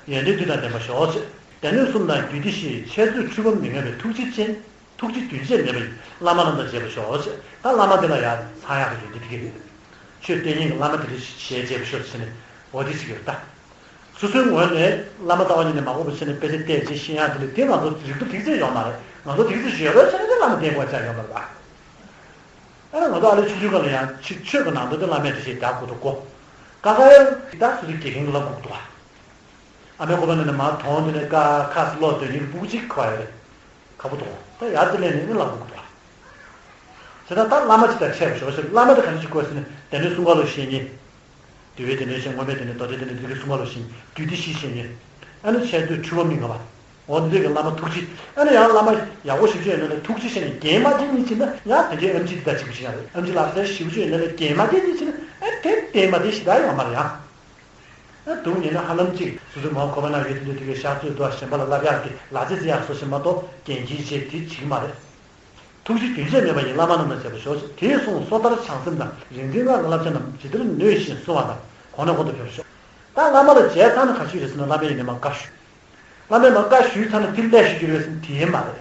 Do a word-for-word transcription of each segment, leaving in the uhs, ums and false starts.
ཡོན་ཏན་བདུན་དང་ལྡན་པར་ཤོག་ཅེས། སྡེ་སྣོད་གསུམ་དང་རྒྱུད་སྡེ་བཞི། འཆད་རྩོད་འཁྲུལ་པ་མི་མངའ་བའི་ཐུགས་རྗེ་ཅན། ཐུགས་རྗེ་རྒྱུན་ཆད་མེད་པ་ཡིས་བླ་མ་རྣམས་དང་མཇལ་བར་ཤོག་ཅེས། ད་བླ་མ་དེ་ལ་ཡང་ཚང་ཡག་གི་ཡོན་ཏན་དེ་གས་རེད། ཆོས་སྟོན་མཁན་གྱི་བླ་མ་དེ་འདྲ་ཞིག་མཇལ་བར་ཤོག་ཟེར་ནས་འོ་དེ་ཞིག་ཡོད་ད། སོ་སོའི་ངོས་ནས་བླ་མ་རྩ་བ་ཉིད་ནས་མ་གོ་བ་བྱས་ནས་དཔེ་ཆ་བལྟས་རྗེས་ཤེས་ཡག་དེ་ལས་དེ་ང་ཚོ་རིག་སྟོབས་དེ་ཚོ་ཡོད་མ་རེད། ང་ཚོ་དེ་ཚོ་ཡོད་རེད་བྱས་ན་དེ་བླ་མ་བསྟེན་དགོས་ཅག་ཡོད་མ་རེད་པ། ཨ་ནི་ང་ཚོ་ཨ་ལེ་ཆུང་ཆུང་སྒང་ལ་ཡང་ཆོས་ཆོས་ཀྱི་ནང་དོན་དེ་བླ་མས་དེ་བྱས་རྒྱག་དགོས་འདུག་གོ། ཀ་ཁ་ཡང་ད་སོ་སོའི་དགེ་རྒན་གྱིས་བསླབ་དགོས་འདུག་བ། ཨ་མའི་ཁོ་པ་ནས་ནས་མར་དོང་དེ་ནས་ཀ་ཁ་སི་ཀློག་འདོན་མཁན་གྱི་སྤུ་གུ་གཅིག་ཁོ་ཡོད་རེད། ཁ་པོ་དོང་ད་ཡར་དེ་ལས་ནས་ནི་བསླབ་དགོས་འདུག་བ། བྱས་ཙང་ད་བླ་མ་ཅིག་དང་འཕྲད་པ་ཞོག་ཟེར། བླ་མ་དེ་ག་འདྲ་ཞིག་དགོས་ཟེར་ན་སྡེ་སྣོད་གསུམ་ཀ་ལོ་ཤེས་མཁན། འདུལ་བའི་སྡེ་སྣོད་ཤེས། མངོན་པའི་སྡེ་སྣོད། མདོ་སྡེའི་སྡེ་སྣོད། འདི་གའི་གསུམ་ཀ་ལོ་ཤེས་མཁན། རྒྱུད་སྡེ་བཞི་ཤེས་མཁན། ཨ་ནི་འཆད་རྩོད་འཁྲུལ་པ་མི་མངའ་བ། འོ་འདི་འདྲ་གི་བླ་མ་ཐུགས་རྗེ། ཨ་ནི་ཡང་བླ་མ་ཡག་པོ་ཞེ་པོ་ཅིག་ཡོད་ན་ལས་ཐུགས་རྗེ་ཆེ་ནས་རྒན་མ་རྒན་གཉིས་ཕྱིན་ན་ཡང་ད་གའི་ཨེམ་ཆི་འདི་དང་གཅིག་པ་ཞིག་ཡང་རེད། ཨེམ་ཆི་ལག་ཤེས་ཞེ་པོ་ཅིག་ཡོད་ན་ལས་རྒན་མ་རྒན་གཉིས་ཕྱིན་ན་ཨ་དེ་རྟེན་མ་རྟེན་ཞིག་ད་ཡོད་མ་རེད་ཡང་། ཨ་སྡུག་ཉེས་ན་ཧ་ལམ་ཅིག་སོ་སོའི་མ་ཁོ་པ་ན་ཡོད་དེ་འདྲ་དེ་གའི་ཤག་རྩོད་འདུག་གཞན་པ་ལ་བསླབ་ཡག་གི་ལག་རྩལ་རྩི་ཡག་སོགས་ཞིག་མ་གཏོགས་རྒན་གྱིས་བྱེད་དེ་བྱེད་ཀྱི་མ་རེད། ཐུགས་རྗེ་རྒྱུན་ཆད་མེད་པ་ཡིས་བླ་མ་རྣམས་དང་མཇལ་བར་ཤོག་ཅེས། དེ་ཡི་གསུང་སོ་ཐར་བྱང་སེམས་དང་། རིག་འཛིན་སྔགས་ཀྱི་བསླབ་བྱ་རྣམས་ཇི་ལྟར་ནུས་བཞིན་གསུང་བ་དང་གོང་ནས་གོང་དུ་འཕེལ་བར་ཤོག་ད་བླ་མ་ལ་མཇལ་ཚར་ན་ག་ཞིག་རེད་ཟེར་ན་བླ་མས་ཡིན་ནའི་མར་བཀའ་ཞུ། བླ་མས་མར་བཀའ་ཞུས་ཚར་ན་དེ་ལས་ཞུ་རྒྱུ་རེད་ཟེར་ན་དེ་ཡིན་མ་རེད།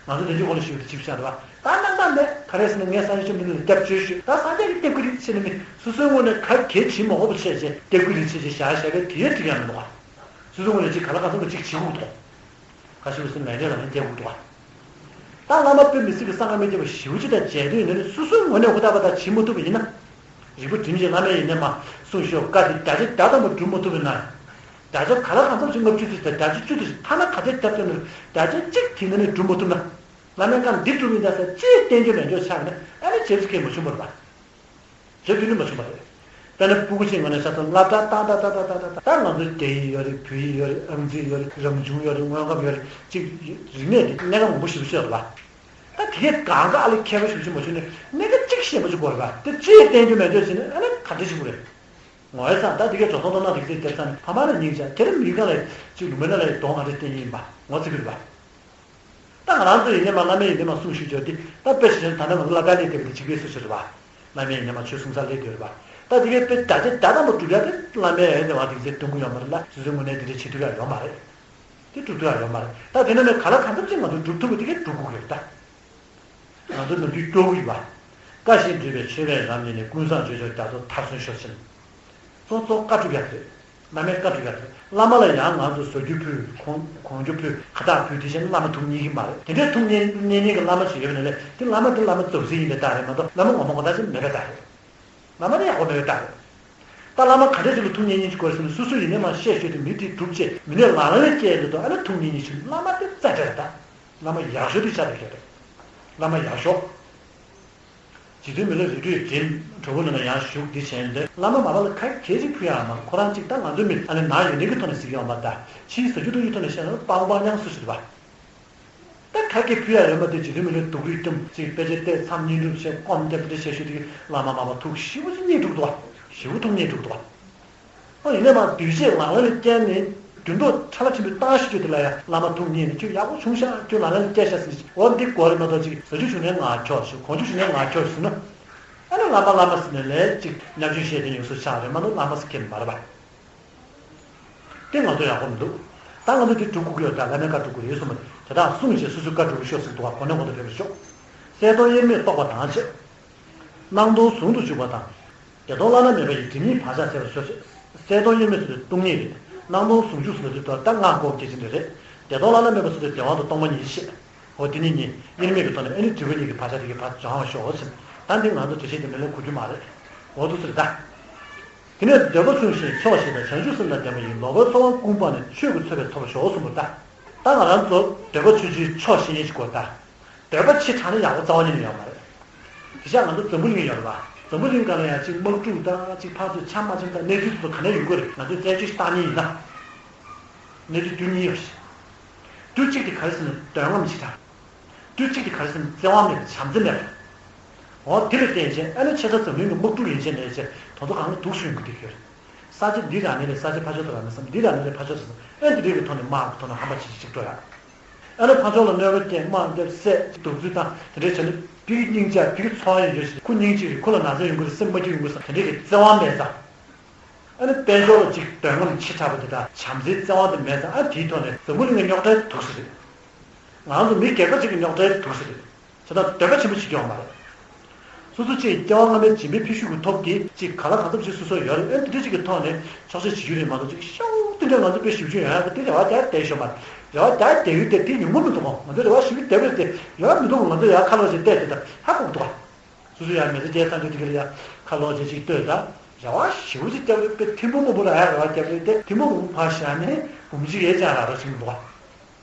ང་ཚོ་དེ་ཚོའི་ཁོ་ལ་ཞུ་རྒྱུ་དེ་ཅིག་བྱ་རེད་བ། ད་ནང་ད་མེད་ག་རེ་ཟེར་ན་ངས་སངས་རྒྱས་བཅོམ་ལྡན་འདས་ལ་སྐྱབས་བཅོལ་ཞུས། ད་སངས་རྒྱས་ཀྱིས་སྐྱབས་ཀྱི་རེད་ཟེར་ནས་མི་སོ་སོའི་ངོས་ནས་ག་གལ་ཆེ་མ་འོས་པ་བྱས་བྱས་སྐྱབས་ཀྱི་རེད་ཟེར་བྱས་བཞག་བཞག་པས་དེ་ཡས་འགྲིག་ཡག་མི་འདུག་བ། སོ་སོའི་ངོས་ནས་ཅིག་ག་ལ་ག་ཚོད་ཅིག་བྱེད་དགོས་འདུག་ག་ཞུ་ཟིན་ལན་འདྲེ་ལ་ནི་བསྡད་དགོས་འདུག་བ། ད་བླ་མ་དཔེ་མི་སྲིད་ཀྱི་གསང་སྔགས་མི་སྐྱེ་བ་ཞེ་པོ་ཅིག་དང་མཇལ་འདོད་ཡོད་ན་ནི་སོ་སོའི་ངོས་ནས་ཧུར་ཐག་པ་དང་བྱེད་མ་ཐུབ་པ་ཡིན་ན། རིག་པ་སྒྲིམ་ཞིང་བླ་མས་ཡིན་ནའི་མར་གསུངས་ཤོག་བཀའ་དེ་བརྒྱ་ཆ་བརྒྱ་ཐམ་པ་སྒྲུབ་མ་ཐུབ་པ་ན། བརྒྱ་ཆ་ག་ལ་གང་འཚམ་ཞིག་ལྔ་བཅུ་ཙམ་དང་བརྒྱ་ཆ་བཅུ་ཙམ་ཞིག་ཐ་ན་ག་ཚད་བརྒྱབ་ཙམ་ནས་བརྒྱ་ཆ་གཅིག་དེ་ནས་ནི་སྒྲུབ་མ་ཐུབ་ན། བླ་མའི་བཀའ་འདི་སྒྲུབ་ཡིན་ད་ཟེར་ཅིག་བསྟན་རྒྱུ་མེད་འཇོག་ཆགས་ན་ཨ་ནི་བྱེད་ཚུལ་གལ་མ་བྱུང་བ་རེད་པ། རེ་དུས་ནི་མ་བྱུང་བ་རེད། དཔེར་ན་སྤུ་གུ་ཆེན་ངོས་ནས་ས་ཐོག་སློབ་གྲྭ་བཏང་ད་ད་ད་ད་ད་ད་ད་ང་ཚོའི་རྒྱ་ཡིག་ཡོད་རེད། བོད་ཡིག་ཡོད་རེད། ཨང་རྩིས་ཡོད་རེད། རང་གཞུང་ཡོད་རེད། དངོས་ཁམས་ཡོད་རེད། ཅིག་རིག་གནས་དེ་གནད་འགག་མང་པོ་ཞིག་ཤོད་རེད་པ། ད་དེ་གས་གང་ག་ཨ་ལེ་མཁས་པ་ཞིག་ཅིག་མ་བྱུང་ནས་གནད་འགག་གཅིག་ཤེས་མ་བྱུང་དགོས་རེད་པ། དེ་ཅིག་བསྟན་རྒྱུ་མེད་འཇོག་བྱས་ནས་ཨ་ལེ་ག་འདྲ་ཞིག་དགོས་རེད། ངོ་ཡ་ཚང་ད་དེ་གས་འགྲོ་སོང་གཏོང་སྟངས་དེ་གས་དེབ་ཚང་ནས་ཕ་མ་ལ་སྙིང་རྗེ་ཁྱེད་རང་མི་གང་ལ་ཅིག་ལུང་པའི་ནང་ལ་གདོང་ག་འདྲ་བསྟན་གྱི་ཡིན་པ་ངོ་ཚ་གི་རེད་པ། ད་ང་རང་ཚོ་ཡིན་ནའི་མ་བླ་མས་ཡིན་ནའི་མ་གསུང་ཞུ་རྒྱུ་དེ་ད་དཔེ་བཞག་ན་ད་ནི་ང་ཚོ་བླ་དཀར་ལས་བརྒྱབ་པའི་འཇིགས་པའི་སྲོག་ཤོར་རེད་པ། བླ་མས་ཡིན་ནའི་མ་ཆོས་གསུང་ས་སླེབས་བསྡད་རེད་པ། ད་དེ་གའི་དཔེ་བརྒྱ་ཆ་བརྒྱ་ཐམ་པ་སྒྲུབ་ཡག་དེ་བླ་མས་ཡིན་ནའི་མ་དེ་ཚོས་སྟོན་གི་ཡོད་མ་རེད་ལ། སོ་སོའི་ངོས་ནས་དེ་འདྲ་བྱེད་ཐུབ་ཡག་ཡོད་མ་རེད། དེ་སྒྲུབ་ཐུབ་ཡག་ཡོད་མ་རེད། ད་དེ་ནས་ནི་ག་ལ་གང་འཚམ་ཅིག་ང་ཚོས་སྒྲུབ་ཐུབ་པ་དེ་གས་སྒྲུབ་དགོས་ཀྱི་རེད་ད། ང་ཚོ་ནམ་རྒྱུན་སྐྱོ་པོ་ཡིན་པ། བཀའ་བཞིན་སྒྲུབ་པའི་མཆོད་པའི་རབ་བརྙེས་ནས། ཀུན་བཟང་སྤྱོད་མཆོག་རྒྱ་མཚོ་མཐར་སོན་ཤོག་ཅེས། གཙོ་གཙོ་བཀའ་སྒྲུབ་ཡག་རེད། བླ་མའི་བཀའ་སྒྲུབ་ཡག་རེད། བླ་མ་ལ་ཡང་ང་ཚོ་བཟོ་རྒྱུ་ཕུལ། གོང་གོང་རྒྱུ་ཕུལ། ཁ་བཏགས་ཕུལ། དེ་བཞིན་བླ་མ་ཐུགས་མཉེས་ཀྱི་མ་རེད། དེ་འདྲའི་ཐུགས་མཉེས་མཉེས་མཁན་གྱི་བླ་མ་ཞིག་ཡོད་པ་ན་ལས་དེ་བླ་མ་དེ་བླ་མ་རྫོགས་ཟིན་ཡིན་པའི་རྟགས་རེད་མ་གཏོགས་བླ་མ་ངོ་མ་ངོ་ཐག་ཆོད་མེད་པའི་རྟགས་རེད། བླ་མ་དེ་ཡག་པོ་མེད་པའི་རྟགས་རེད། ད་བླ་མ་ག་འདྲ་ཞིག་ལ་ཐུགས་མཉེས་མཉེས་ཅིག་དགོས་ཟེར་ན་སོ་སོ་ཡིན་ནའི་མ་བཤད་ཤོད་དེ་མི་དེ་སྒྲུབ་བྱེད་མི་ནས་ལང་ལ་ལ་སྐྱེལ་འདུག་ཨ་ན་ཐུགས་མཉེས་མཉེས་ཞིག་བླ་མ་དེ་རྩ་འདྲ་རེད་ད། བླ་མ་ཡག་ཤོས་དེ་ཆགས་བསྡད་ཤོད་རེད། བླ་མ་ཡག་ཤོས། རྗེ་བཙུན་མི་ལ་རི་ཁྲོད་འདྲེན་གྲོགས་པོ་ནང་ལ་ཡང་བཞུགས་འདི་བྱས་འདི་བླ་མ་མ་པ་ལ་ཁ་གས་ཅིག་ཕུལ་ཡག་མ་ཁོ་རང་གཅིག་ད་ང་ཚོའི་མི་ཨ་ནི་ནང་ཡོད་ནི་གི་ཐོག་ནས་གཟིགས་ཡོང་པ་ད་ཕྱིའི་ཟ་རྒྱུ་འཐུང་རྒྱུ་ཐོག་ནས་བཤད་ན་སྤང་སྤང་ཉང་སུ་ཞིག་རེད་པ། ད་ཁ་གས་ཕུལ་ཡག་ཡོད་མ་དེ་རྗེ་བཙུན་མི་ལ་སྡུག་རུས་བཏུམ་ཅིག་དཔེ་ཆ་བལྟས་མཚམས་བསྙེན་སྒྲུབ་བྱས་སྐོམ་སྟེར་དེ་བྱས་ཤོད་དེ་བླ་མ་མ་པ་ཐུགས་ཞེ་པོ་ཅིག་མཉེས་འགྲོ་གི་འདུག་བ། ཞེ་པོ་ཐུགས་མཉེས་འགྲོ་གི་འདུག་བ། ཨོ་ཡིན་ནའི་མ་འདུས་བྱས་ལང་ལ་ལ་བསྐྱལ་ནས་དུད་འགྲོ་ཁྲ་ལ་ཆེན་པོའི་གཏམ་ཞིག་བརྗོད་དེ་ལ་ཡང་བླ་མ་ཐུགས་མཉེས་ནས་ཁྱོད་ཡག་པོ་བྱུང་ཤག་ཁྱོད་ལང་ལ་ལ་བསྐྱལ་ཤག་ཟེར་ནས་ཨོ་འདི་གོ་རེ་མ་གཏོགས་ཅིག་ཟ་རྒྱུ་བྱུང་ནས་ང་ཁྱོད་ཞུ་གོན་རྒྱུ་བྱུང་ནས་ང་ཁྱོད་ཞུ་ན། ཨ་ནི་བླ་མ་བླ་མ་ཟེར་ནས་ལས་ཅིག་བརྙས་བཅོས་བཤད་དེ་ཡོང་སྲོལ་ཆགས་རེད་མ་གཏོགས་བླ་མ་ཟེར་མཁན་མ་རེད་པ། དེ་ང་ཚོ་ཡག་པོ་མི་འདུག་ད་ང་ཚོ་དེ་སྒྲུབ་དགོས་ཀྱི་ཡོད་ད་བླ་མའི་བཀའ་སྒྲུབ་དགོས་རེད་གསུངས་པ་དེ་དག་གསུངས་བྱས་སོ་སོའི་བཀའ་སྒྲུབ་ཤོག་ཟེར་འདུག་བ་གོ་ནས་གོ་ཐོས་ཕེབས་ཤོག་གསལ་སྟོང་དབྱེར་མེད་རྟོགས་པ་དང་བཅས། སྣང་སྟོང་ཟུང་དུ་འཇུག་པ་དང་། བདེ་སྟོང་བླ་ན་མེད་པ་ཡི་སྒྲིབ་གཉིས་བག་ཆགས་སེལ་བར་ཤོག་ཅེས། གསལ་སྟོང་དབྱེར་མེད་ཟེར་དུས་སྟོང་ཉིད་རེད། སྣང་སྟོང་ཟུང་འཇུག་ཟེར་དུས་ད་ལྟ་སྔགས་སྐོར་སྐད་ཆ་འདི་རེད། བདེ་སྟོང་བླ་ན་མེད་པ་ཟེར་དུས་བདེ་བ་དང་སྟོང་པ་ཉིད་བཤད། འོ་དེ་གཉིས་གཉིས་དབྱེར་མེད་ཀྱི་ཐོག་ནས་ཨ་ནི་སྒྲིབ་པ་གཉིས་ཀྱི་བག་ཆགས་དེ་གའི་བར་སྦྱང་བར་ཤོག་ཟེར། ད་འདི་ང་ཚོ་འགྲེལ་བཤད་དེ་མི་ལ་གོ་རྒྱུ་མ་རེད། འོ་འདུག་ཟེར་ད། དེ་ནས་འདོད་པ་ཚུལ་བཞིན་ཆོག་ཤེས་དང་བྱང་ཆུབ་སེམས་དང་ལྡན་པ་ཡིས་ལོག་པའི་ཚོར་བ་ཀུན་སྤངས་ནས་ཆོས་ཀྱི་ཚོལ་བའི་ཚོར་བ་ཤོག་གསུངས་པ་ད། ད་ང་རང་ཚོ་འདོད་པ་ཚུལ་བཞིན་ཆོག་ཤེས་ཉེན་ཞིག་དགོས་ད། འདོད་པ་ཆེ་དྲགས་ན་ཡག་པོ་རྩ་བ་ཉིད་ནས་ཡོད་མ་རེད། དེ་ཤག་ང་ཚོ་འཛམ་བུ་གླིང་ཡོད་རེད་པ། འཛམ་བུ་གླིང་སྒང་ལ་ཡང་གཅིག་དམག་འཁྲུག་དང་གཅིག་ཕར་ཚུར་ཆ་མ་འཆམ་དང་གནས་ཚུལ་དེ་ཚོ་ག་ནས་ཡོང་གི་རེད། ང་ཚོས་རྩད་གཅོད་ཞིག་བཏང་མཁན་ཡིན་ན། གནས་ཚུལ་རྒྱུ་གཉིས་ཡོད་རེད། རྒྱུ་གཅིག་དེ་ག་རེ་ཟེར་ན་འདོད་རྔམ་ཆེ་དྲགས། རྒྱུ་གཅིག་དེ་ག་རེ་ཟེར་ན་བརྩེ་བ་མེད་པ་བྱམས་བརྩེ་མེད་པ། འོ་དེ་ལ་བརྟེན་བྱས་ཨ་ནི་ཆེ་ས་འཛམ་གླིང་གི་དམག་འཁྲུག་ཡན་ཆད་ནས་བྱས་དོ་ཚོ་གང་ལ་སྡུག་སུ་ཡོང་གི་དེ་ཁྱོད། ས་ཆ་འདི་རག་ནས་ལས་ས་ཆ་ཕར་ཕྱོགས་དུ་རག་ན་བསམ། འདི་རག་ནས་ལས་ཕར་ཕྱོགས་དུ་བསམ། ཨེ་འདི་རིགས་ཀྱི་ཐོག་ནས་དམག་གི་ཐོག་ནས་ཧམ་པ་ཆེ་ཆེ་གཅིག་འགྲོ་ཡག་ཨ་ནི་ཕར་ཕྱོགས་ལ་གནོད་པ་བསྐྱལ་དམག་འདེབས་བསད་སྡུག་སྦྱོང་དང་དེ་འདྲའི་བྱས་ནས་དེ་གི་སྙིང་རྗེ་དེ་གི་ཚོར་བ་ཡོད་ཞིག་ཁོ་སྙིང་རྗེ་རེད། ཁོ་ལ་ན་ཚ་ཡོང་གི་རེད། སེམས་མ་སྐྱིད་ཡོང་གི་རེད་བསམ་དེ་འདྲའི་གི་བརྩེ་བ་མེད་ཙང་། ཨ་ནི་དཔལ་འབྱོར་ཅིག་འདོད་རྔམ་ཆེ་དྲགས་པ་དེ་དང་བྱམས་བརྩེའི་བརྩེ་བ་དེ་མེད་ཙང་། ཨ་དེའི་ཐོག་ནས་འཛམ་བུ་གླིང་གི་རྙོག་དྲའི་དུག་སེལ་རེད། ང་ཚོ་མི་སྒེར་པ་ཅིག་གི་རྙོག་དྲའི་དུག་སེལ་རེད། བྱས་ཙང་འདོད་པ་ཆེན་པོ་བྱེད་རྒྱུ་ཡོད་མ་རེད། སོ་སོ་ཅིག་སྐྱེ་བ་སྔ་མའི་སྦྱིན་པའི་ཕན་ཤུགས་ཀྱི་ཐོབ་ཀྱིས་ཅིག་ག་ལ་གང་འཚམ་ཞིག་སོ་སོར་ཡོད་རེད། ཨ་དེ་འདྲ་ཅིག་གི་ཐོག་ནས་ཆོག་ཤེས་བྱེད་རྒྱུ་རེད་མ་གཏོགས། ཅིག་ཤོག་དེ་འདྲ་ང་ཚོ་དཔེ་ཞིབ་འཇུག་ཡོང་ཡག་གི་དེ་རེ་བ་རྒྱག་བསྡད་ཤོག་མ་རེད། རེ་བ་རྒྱག་བསྡད་ཡོད་དེ་དེ་ཉུང་མ་མི་འདུག་གོ། ང་ཚོ་རེ་བ་ཞིབ་བསྡད་པ་རེད་དེ་ཡོད་མི་འདུག་ང་ཚོ་ཡག་ཁ་ལོ་ཞིག་བལྟས་དེ་དང་ཧ་གོ་གི་འདུག་ག། སོ་སོ་ཡང་མི་ཚེ་སྐྱེལ་ཐང་གི་དེ་ག་ལ་ཡང་ཁ་ལོ་ཞེ་ཅིག་ལྟོས་དང་། རེ་བ་ཞེ་པོ་ཅིག་བརྒྱབ་རེད་པས། ཐེངས་མ་མང་པོ་ར་ཡག་རེ་བ་བརྒྱབ་རེད་དེ། ཐེངས་མ་མང་པོ་ཕར་བཞག་ནས་འབུམ་གཅིག་ཡས་ཀྱང་རག་རོགས་ཞིག་འདུག་བ། བྱས་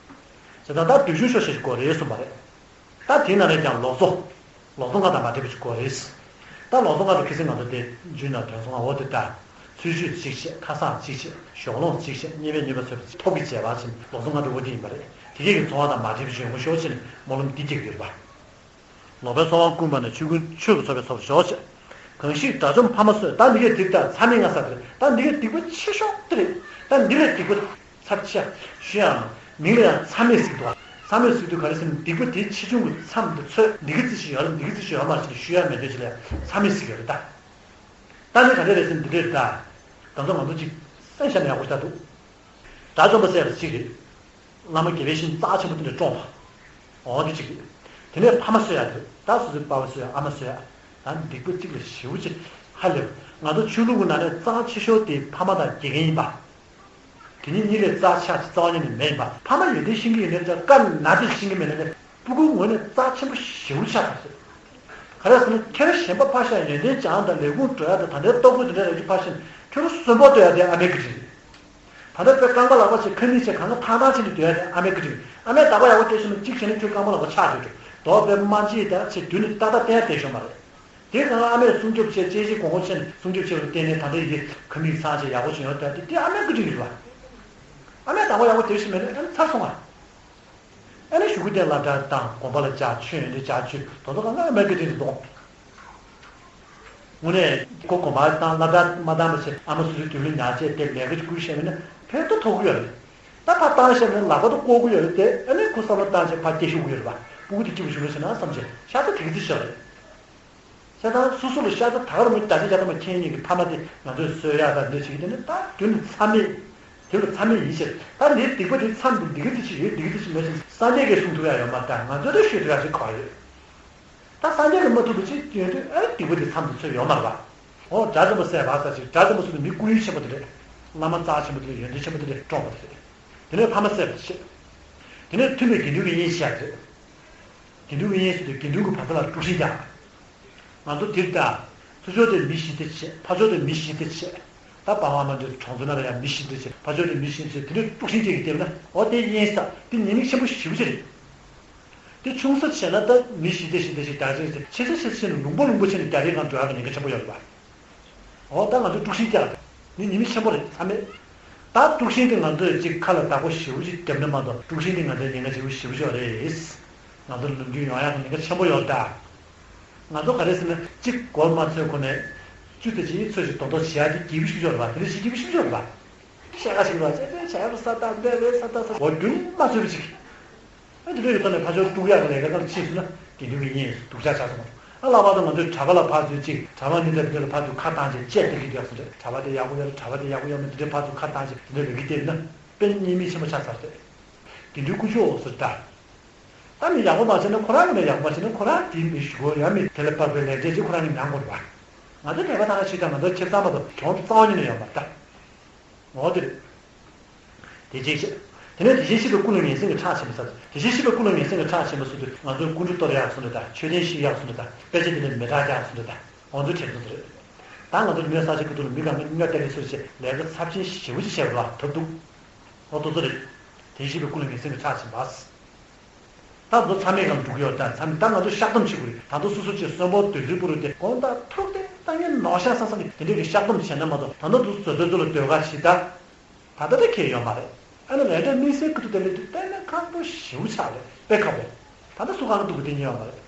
ཙང་ད་བསྡུས་ཤུགས་ཤོག་ཤེས་དགོས་རེད་གསུངས་པ་རེད། ད་དེའི་ནང་ནས་ཀྱང་ལོ་ཚོ། ལོ་ཚོ་ལྔ་དང་མ་འདྲེས་པ་ཞིག་དགོས་རེད། ད་ལོ་ཚོ་ལྔ་དེ་ཁ་སང་ང་ཚོ་དེ་རྒྱུན་ནང་དོན་ཚོ་ལྔ་འོ་དེ་ལྟ། ཚུལ་འཆོས་གཅིག་བྱས། ཁ་སང་གཅིག་བྱས། ཞོགས་ལོང་གཅིག་བྱས། གཉིས་པའི་ཉོས་པ་ཚོས་ཐོབ་ཀྱི་བྱས་པ་ཕྱིན། ལོ་ཚོ་ལྔ་དེ་འོ་དེ་ཡིན་པ་རེད། དེ་གས་ཀྱི་ཚོ་བ་དང་མ་འདྲེས་པ་ཞིག་ཡོང་གི་ཤོག་ཅེས་ནས་སྨོན་ལམ་འདི་རྒྱག་གི་ཡོད་རེད་པ། ལོག་པའི་སོལ་བ་བསྐུམས་པ་ནས། ཆོས་ཀུན་ཆོས་ཀྱི་ཚོགས་པའི་ཚོགས་པར་ཤོག་ཅེས། གང་ཞིག་དགྲ་བཅོམ་ཕ་མ་གསོས། ད་འདི་གས་འདི་ལྟར་མཚམས་མེད་ལྔ་ཟེར་དེ་རེད། ད་འདི་གས་སྡིག་པ་ཆེ་ཤོས་དེ་རེད། ད་འདི་ལས་སྡིག་པ་ཚབས་ཆེ་ཞུ་ཡང་། མིང་ལ་ཡང་མཚམས་མེད་ཟེར་གྱི་འདུག་བ། མཚམས་མེད་ཟེར་དུས་ག་རེ་ཟེར་ན། སྡིག་པ་དེ་ཆེ་ཆུང་གི་མཚམས་དེ་ཚོད། འདི་ག་ཙམ་ཞིག་ཡོད་རེད། འདི་ག་ཙམ་ཞིག་ཡོད་མ་རེད་ཟེར་ནས་ཞུ་ཡ་མེད་དུས་ཅི་ལ་ཡང་མཚམས་མེད་ཟེར་གྱི་ཡོད་རེད་ད། ད་ནི་ག་འདྲ་རེད་ཟེར་ན་འདི་འདྲ་རེད་ད། ད་ཚོ་ང་ཚོ་ཅིག་སེམས་ཤ་ནས་ཡག་པོ་ཞིག་ལྟ་འདུག་དགྲ་བཅོམ་པ་བསད་པ་གཅིག་རེད། བླ་མ་དགེ་བའི་བཤེས་གཉེན་རྩ་ཆེན་པོ་དེ་འདྲ་བཀྲོངས་པ། འོ་དེ་གཅིག་རེད། དེ་ནས་ཕ་མ་གསོད་ཡ་དེ་རེད། ད་སོ་སོའི་པ་ཕ་གསོད་ཡ། ཨ་མ་གསོད་ཡ། ད་སྡིག་པ་གཅིག་ལ་ཞེ་པོ་ཅིག་ཧ་ལས་པ། ང་ཚོ་ཆོས་ལུགས་ཀྱི་ནང་ནས་རྩ་ཆེ་ཤོས་དེ་ཕ་མ་དང་དགེ་རྒན་ཡིན་པ། དེ་གཉིས་གཉིས་ལས་རྩ་ཆེ་ཆེ་རྩ་བ་ཉིད་ནས་མེད་ཡིན་པ། ཕ་མ་ཡོན་ཏན་ཤེས་ཀྱི་ཡོད་ན་ཅང་དཀར་ནག་དེ་ཤེས་ཀྱི་མེད་ན་ནི་སྤུ་གུའི་ངོས་ནས་རྩ་ཆེན་པོ་ཞེ་པོ་ཆགས་པ་རེད། ག་རེ་ཟེར་ན། ཁྱེད་རང་གཞན་པ་ཕར་བཞག་ཡོན་ཏན་སྦྱང་དང་ལས་ཁུངས་འགྲོ་ཡ་དང་། ད་ལྟའི་ལྟོ་གོས་དེ་འདྲ་རག་རྒྱུ་ཕར་བཞག་ནས་ཁྱོད་རང་གསོན་པོ་སྡོད་ཡ་དེ་ཨ་མའི་བཀའ་དྲིན་རེད། ད་ལྟ་དཔེ་རྐང་པ་ལག་པ་བྱས། ཁ་མིག་བྱས། གང་ག་ཐང་ཐང་བྱས་ནས་སྡོད་ཡ་དེ་ཨ་མའི་བཀའ་དྲིན་རེད། ཨ་མས་བདག་པོ་ཡག་པོ་བྱས་སོང་ན་གཅིག་བྱས་ན་ཁྱོད་རྐང་པ་ལག་པ་ཆག་སྡོད་འགྲོ། མདོག་དཔེ་མ་བྱེད་ད་བྱས་མདུན་ནས་ཏག་ཏག་བསྟན་ཡ་བསྡད་ཤོག་མ་རེད། དེ་གང་ཨ་མས་སྲུང་སྐྱོབ་བྱས། གཅེས་གཅེས་གོང་གོང་བྱས་ནས་སྲུང་སྐྱོབ་བྱས་པ་ལ་བརྟེན་ནས་ད་ལྟ་ཡི་ཁ་མིག་ཚང་བྱས་ཡག་པོ་བྱུང་ཡོད་ད། དེ་དེ་ཨ་མའི་བཀའ་དྲིན་རེད་བ། ཨ་མས་བདག་པོ་ཡག་པོ་དེ་བྱས་མེད་ན་ཨ་ནི་ཚར་སོང་ང་། ཨ་ནི་གཞུག་གུ་དེ་སློབ་གྲྭ་བཏང་། དགོན་པ་ལ་བཅར། ཆོས་ཡོན་ཏན་བཅར། ཆོས་དོ་དོ་གང་ག་ཨ་མའི་བཀའ་དྲིན་རེད་དོ། དངོས་གནས་ཁོ་དགོན་པ་བཏང་། སློབ་གྲྭ་མ་བཏང་བ་བྱས། ཨ་མ་སོ་སོའི་དུས་ལ་ཉར་བྱས་དེ་ལས་ཀ་ཅིག་བསྐུར་ཤེས་མེད་ན་ཕན་ཐོགས་ཐོགས་ཀྱི་ཡོད་རེད། ད་ཕར་བཏང་ཤེས་མེད་ན་ལག་པ་དང་བཀོག་གི་ཡོད་རེད་དེ། ཨ་ནི་ཁོ་བསམ་བློ་བཏང་བྱས་ཕར་སྐྱེ་ཤོག་གི་ཡོད་རེད་པ། སྤུ་གུ་དེ་སྐྱིད་པོ་བྱུང་མེད་ཟེར་ན་བསམ་བྱས་ཤ་ཚ་དེ་ག་ཚོད་ཤོར་རེད། བྱས་ཙང་སོ་སོ་ལ་ཤ་ཚ་ད་ག་རང་མོ་རྒྱ་ཆེ་རྒྱ་ཐ་མ་མཁྱེན་མཁན་གྱི་ཕ་མ་དེ་ང་ཚོས་གསོད་ཡག་དང་འདི་བྱེད་ཀྱི་དེ་ནི་ད་དོན་ནི་མཚམས་མེད། དེ་ལ་མཚམས་མེད་ཡིན་ཕྱིར། ད་ནི་སྡིག་པ་དེ་མཚམས་དུ་འདི་ག་ཚོད་ཅིག་ཡོད། འདི་ག་ཚོད་ཅིག་མེད་ཟེར་སངས་རྒྱས་ཀྱིས་གསུང་ཐུབ་ཡག་ཡོད་མ་རེད། ད་ང་ཚོས་ད་ཤོད་ཐུབ་ཡག་ཅིག་ག་པར་ཡོད། ད་སངས་རྒྱས་ཀྱིས་མ་ཐུབ་པ་ཅིག་ཡོད་དུས། ཨ་ནི་སྡིག་པ་དེ་མཚམས་དུ་ཚུད་ཡོད་མ་རེད་པ། འོ། དགྲ་བཅོམ་པ་བསད་པ་ཟེར་ཅིག་དགྲ་བཅོམ་པ་ཟེར་དུས་མི་སྐུ་ཡོན་ཆེན་པོ་དེ་རེད། བླ་མ་རྩ་ཆེན་པོ་དེ་རེད། ཡོན་ཏན་ཆེན་པོ་དེ་རེད། བཀྲོངས་པ་དེ་རེད། དེ་ནས་ཕ་མ་བསད་པ་བྱེད། དེ་ནས་མཐུན་པའི་དགེ་འདུན་གྱི་གཉེན་བཤད་རེད། དགེ་འདུན་གྱི་གཉེན་ཟེར་དུས་དགེ་འདུན་གྱི་བར་མཚམས་ལ་དཀྲུག་ཤིང་རྒྱག་ང་ཚོ་འདིར་ལྟ། ཚུར་ཕྱོགས་དེ་མི་ཞི་བདེ་བྱེད། ཕར་ཕྱོགས་དེ་མི་ཞི་བདེ་བྱེད། ད་པ་ཝང་མ་འདི་གྲོང་ཚོ་ནང་ལ་ཡང་མི་ཞི་བདེ་བྱེད། ཕར་ཕྱོགས་དེ་མི་ཞི་བདེ་བྱེད། དེ་འདྲའི་དཀྲུག་ཤིང་ཅིག་གིས་བསྡད་ན། འོ། དེ་གཉེན་ཟེར་དེ་ཉེས་དམིགས་ཆེན་པོ་ཞེ་པོ་ཅིག་རེད། དེ་ཆུང་ས་བྱས་ན་ད་མི་ཞི་བདེ་ཞི་བདེ་ཞིག་ད་རེས་ཟེར། ཆེ་ས་ཆེ་ས་བྱས་ནས་ལུང་པ་ལུང་པ་བྱས་ནས་རྒྱ་རིགས་སྒང་འགྲོ་ཡག་གི་ཉེན་ཁ་ཆེན་པོ་ཡོད་རེད་པ། འོ། ད་ང་ཚོས་དཀྲུག་ཤིང་རྒྱག་ནི་ཉེས་དམིགས་ཆེན་པོ་རེད། མཚམས་མེད། ད་དཀྲུག་ཤིང་དེ་ང་ཚོས་ཅིག་ཁ་ལ་བདག་པོ་ཞེ་པོ་ཅིག་བརྒྱབ་ན་མ་གཏོགས། དཀྲུག་ཤིང་དེ་ང་ཚོའི་ཉེན་ཁ་ཆེ་པོ་ཞེ་པོ་ཅིག་ཡོད་རེད། ང་ཚོ་ལ་ནམ་རྒྱུན་ཡོང་ཡག་གི་ཉེན་ཁ་ཆེན་པོ་ཡོད་རེད་ད། ང་ཚོ་ག་རེ་ཟེར་ན། གཅིག་མགོ་མ་ཚོས་གོང་ནས་བཅུ་ཙམ་ཅིག་ཚོད་ཅིག་རྡོག་རྡོག་བྱེད་ཡག་དེ་སྐྱིད་པོ་ཞེ་པོ་ཅིག་ཡོད་རེད་པ། དེ་འདྲ་བྱེད་ཀྱི་ཞེ་པོ་ཅིག་ཡོད་རེད་པ། བཤད་ཁ་ཞིག་ལ་ཅེ་ཅེ་བྱས་པ་ས་ད་འདས་རེད། ས་ད་ས་འོ་རྒྱུན་མ་ཚོད་པ་ཅིག་ཨ། དེ་འདྲ་ཡོད་ཙང་ནས་ཕར་ཕྱོགས་དཀྲུག་ཡག་གི་ལས་ཀ་ནང་ཕྱིན་སོང་ན་དགེ་འདུན་གྱི་གཉེན་སྡུག་ཅག་ཆགས་སོང་། ཨ། ལྷག་པར་དུ་ང་ཚོའི་གྲྭ་པ་ལ་ཕར་ཚུར་ཅིག་གྲྭ་པ་འདི་འདྲ་འདི་འདྲ་ལ་ཕར་ཚུར་ཁ་བཏང་བྱས་དཔྱད་བསྡུར་གྱི་འདུག་ཟེར། གྲྭ་པ་དེ་ཡག་པོ་ཡོད་རེད། གྲྭ་པ་དེ་ཡག་པོ་ཡོད་མེད། འདི་འདྲའི་ཕར་ཚུར་ཁ་བཏང་བྱས་འདི་འདྲའི་ལས་ཀ་བསྡད་ན་དཔེ་ཉེས་དམིགས་ཆེན་པོ་ཆགས་ཚར་ཏེ། དགེ་འདུན་ཀུན་སྤྱོད་འོག་སུ་འདྲ། ད་མི་ཡག་པོ་མ་བྱས་ན་ཁོ་རང་གིས་ཡག་པོ་མ་བྱས་ན་ཁོ་རང་དེའི་མི་ཞུ་གོ་ཡང་མི་དེ་ལ་དཔག་པའི་ལས་འབྲས་ཅིག་ཁོ་རང་གིས་མྱངས་དགོས་རེད་པ། ང་ཚོ་དད་པ་དང་ཆོས་དང་ང་ཚོ་ཁེ་བཟང་མ་གཏོགས་གྱོང་རྩ་བ་ཉིད་ནས་ཡོད་མ་རེད་ད། འོ་དེ་རེད། དེ་བཞིན་གཤེགས། དེ་ནས་དེ་བཞིན་གཤེགས་པའི་སྐུ་ལ་ངན་སེམས་ཀྱི་ཁྲག་འབྱིན་པ་ཟེར། དེ་བཞིན་གཤེགས་པའི་སྐུ་ལ་ངན་སེམས་ཀྱི་ཁྲག་འབྱིན་པ་ཟེར་དུས་ང་ཚོས་སྐུ་འདྲ་གཏོར་ཡག་ཟེར་འདྲ་དང་། མཆོད་རྟེན་བཤིག་ཡག་ཟེར་འདྲ་དང་། དཔེ་ཆ་དེ་ལ་མེ་སྲེག་རྒྱག་ཟེར་འདྲ་དང་། འོ་ཚོ་དྲན་ཚོ་རེད། ད་ང་ཚོ་ལུས་ནས་ས་ཆ་ཀུ་ཏུ་ལ་མི་གང་གི་སྨྱོ་སྟེར་ལེ་ཚོ་བྱས་ལས་ཀ་ཚབས་ཆེན་ཞེ་པོ་ཅིག་བྱས་པ་ལ་ཐབས་སྡུག་འོ་དེ་ཚོ་རེད། དེ་བཞིན་གཤེགས་པའི་སྐུ་ལ་ངན་སེམས་ཀྱི་ཁྲག་འབྱིན་པ། ད་ཚོ་མཚམས་མེད་ངང་འགྲོ་གི་ཡོད་ད། མཚམས་མེད། ད་ང་ཚོ་བཤགས་སྡོམ་བྱེད་དགོས་རེད། ད་དུང་སོ་སོ་ཅིག་གསོན་པོ་སྡོད་ཚུལ་པོ་རུ་དེ་དགོངས་དག་ཐུགས་དེ་ད་ངས་ནོར་ཤག་བསམ་བསམ་གྱི་དེ་འདྲས་ཀྱི་བཤགས་སྡོམ་བྱས་ན་མ་གཏོགས། ད་ལྟ་དུ་བཟོ་ཚོད་ཚོད་ལ་སྡོད་ག་ཞིག་ད། ད་ལྟ་དེ་ཁེལ་ཡོད་མ་རེད། ཨ་ནི་ལས་འབྲས་དམིགས་བསལ་ཁུ་ཐུག་དེ་ལས་དུས་དཔེ་ན་ཁག་པོ་ཞེ་པོ་ཆགས་རེད། དཔེ་ཁག་པོ། ད་ལྟ་སུ་གང་གི་འདུག་གི་དེ་ཉེ་བ་མ་རེད།